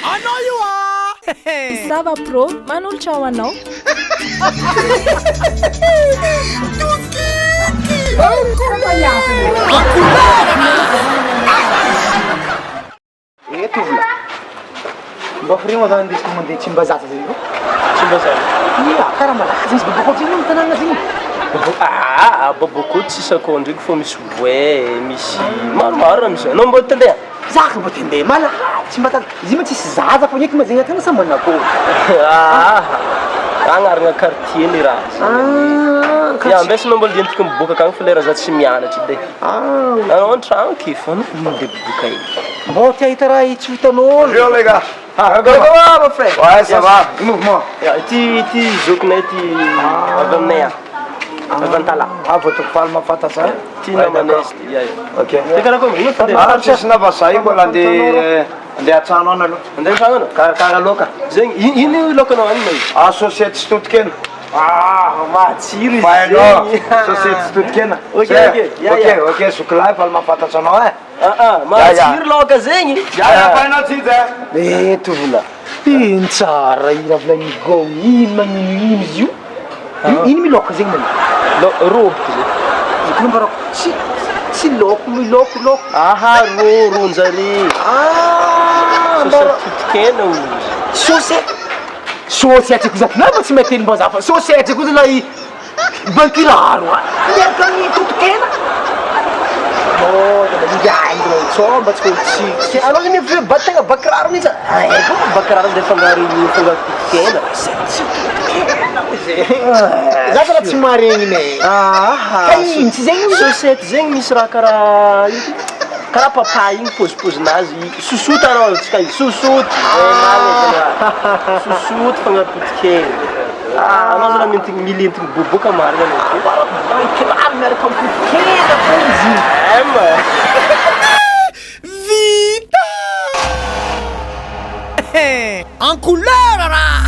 Anao io ah! Sava Pro manolotra ho anao. Eh tovolahy, mba firy moa zany indesiko mandeha Tsimbazaza zegny io? Tsimbazaza? Ia, karaha malaza izy Boboko zegny amy tanàna zegny. Aa, Boboko tsisy akôho ndraiky fô misy voay, misy maromaro raha misy, anao mbô te andeha? Za ka mbô te andeha malaza Tsimbazaza, izy io ma tsisy zaza fô eky ma zegny aty sa manakôry? Aa, agnarana quartier ny raha zegny, ia ambesa anao mbola diantsika miboaka akagny fa lera za tsy mianatra edy e, anao an-tragno ake fô anao mandeha miboaka eny. Mbô te hahita raha tsy ho hitan'olo. Bonjour les gars. Ah, comment ça va mon frère? Ouais, ça va. Mouvement. Ity ity zokinay ity avy aminay ah. Avy Antala. Ah, vao toko faly mahafantatra ahy. Ty namanay izy ty. Ia ia. Ok. Ty karakory ino fandeha? Ah, tsisy na fa za io mbola andeha andeha an-trano any aloha. Andeha an-trano anao? Karakara laoka. Zegny ino laokanao any ma? Ah, saucette sy totokena. Ah, matsiro izy zegny. Saucette sy totokena. Ok, ok. Ia ia. Ok, ok, zokilahy faly mahafantatra anao eh. Aa, matsiro laoka zegny. Arahabaina Tsija eh. Eh tovolahy, ino tsara i raha volagniny gao ino magnino ino izy io? Ino milaoka zegny manao? Lao, rô boko zegny. Izy koa nambarako tsy tsy laoko milaoko laoko. Aha, rô, rôn-jare. Ah, Saosy totokena ozy. Saosy, saosy atsy koa za na mba tsy mahay tenim-bazaha fa saosy atsy koa zalahy. Bankiraro a! Miaraka amin'ny totokena! Mbola ingahy tsao mba tsy ho tsy tsy Anao zany mihevitra hoe ba tegna bakiraro mihitsy a! Hay koa fa bakiraro ndeha afangaro afangaro totokena. Tsy totokena hoy zay. Za zala tsy maharegny e. Aha. Ka ino tsy zegny hoy? Sôsety zegny misy raha karaha ino ty? Karaha papaye igny pôzipôzinazy, sosoty arô antsika io, sosoty, eh marigny zalahy, sosoty fangaro totokena. Anao zalahy mintigny milentigny boboka marigny anao ty. Kiraro miaraka amin'ny totokena koa izy. M. Vita! En couleur raha!